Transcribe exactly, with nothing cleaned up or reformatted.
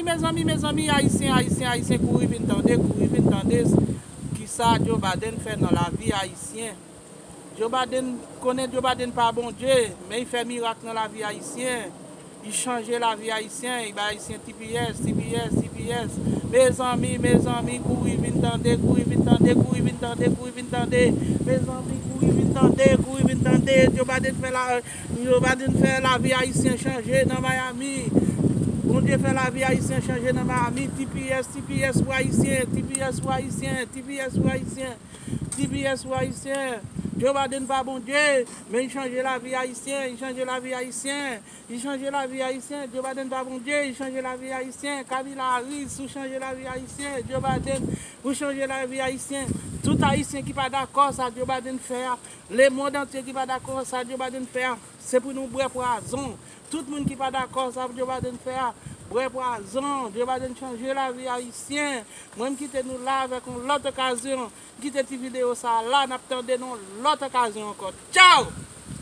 Mezanmi, mezanmi, ayisyen, ayisyen, ayisyen, kouri vin tande, kouri vin tande kisa Joe Biden fè nan lavi ayisyen. Joe Biden, konnen Joe Biden pa Bondye, men li fè mirak nan lavi ayisyen. Li chanje lavi ayisyen, li bay ayisyen T P S, T P S, T P S. Mezanmi, mezanmi, kouri vin tande, kouri vin tande, kouri vin tande, kouri vin tande. Mezanmi, kouri vin tande, kouri vin tande. Joe Biden fè la, Joe Biden fè lavi ayisyen chanje nan Miami. Bondye fè lavi ayisyen chanje nan Miami. T P S, T P S pou ayisyen, T P S pou ayisyen, T P S pou ayisyen, T P S pou ayisyen. Joe Biden pa Bondye, men li chanje lavi ayisyen, li chanje lavi ayisyen, li chanje lavi ayisyen. Joe Biden pa Bondye, li chanje lavi ayisyen. Kamala Harris, ou chanje lavi ayisyen. Joe Biden, ou chanje lavi ayisyen. Tout ayisyen ki pa dakò sa Joe Biden fè a, lemonn antye ki pa dakò sa Joe Biden fè a, se pou nou bwè pwazon. Tout moun ki pa dakò sa Joe Biden fè a, bwè pwazon. Joe Biden chanje lavi ayisyen. Mwen, m kite nou la avèk yon lòt okazyon. M kite ti videyo sa a la, n ap tande nan yon lòt okazyon ankò. Tchaw!